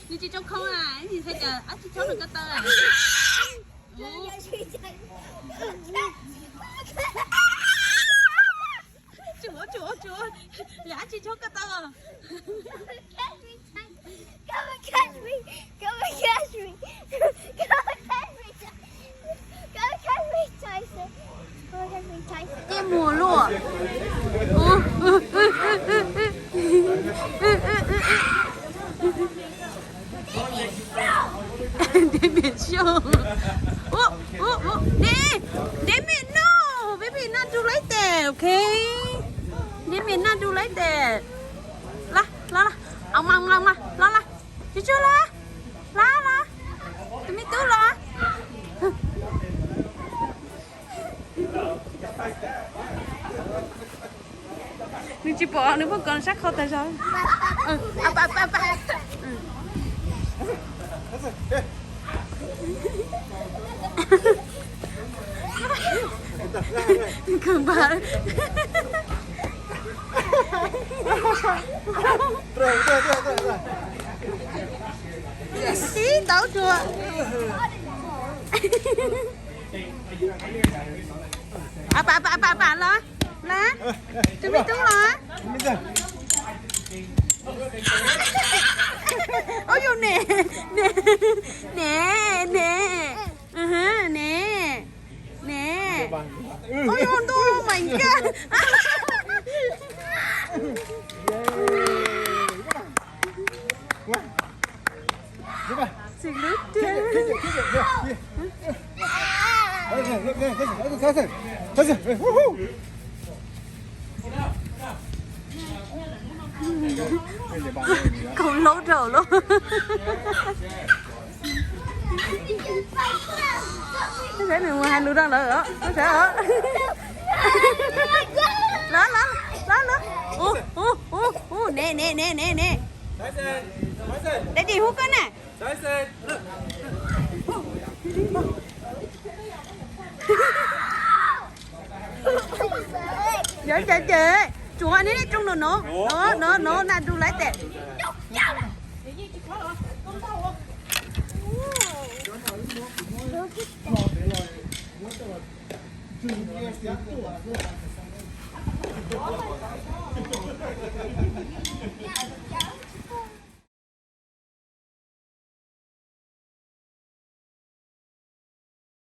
Nws tsis tshua khoo a, nws txhais cas dab tsi tshua rau ko taw a. Tsuav, tsuav, tsuav, yog dab tsi tshua ko taw. Come and catch me! Come and catch me! Come and catch me! Come and catch me, Tyson! Come and catch me, Tyson! Ntsej muag luaj. Ntev mem xyoo. Ua, ua, ua, ntev, ntev mem no, baby not too late, ok. Ntev mem not too late. Los, los, los, au, mas, mas, mas, los, los. Tsuag tsuag los, los, los. Tus me tub los. Nws tsis pom, nws pheej kov sab qhov tag zog. Kawg npag. Tib tauv tsuag. Ab, ab, ab, ab, los, los, tus me tub los. Ub, yus ne, ne, ne, ne, ne, ne. Ub, yus ntuj, oh my God. Txiv lub tiag. Kaus hlaub rau lawm. Saib nws mus hais lus rau lawv os, saib os. Los, los, los, los. Ub, ub, ub, ub, ne, ne, ne, ne, ne. Daddy hu koj na. Yog cas ces tsuav neb rooj no no, no no no, not too late.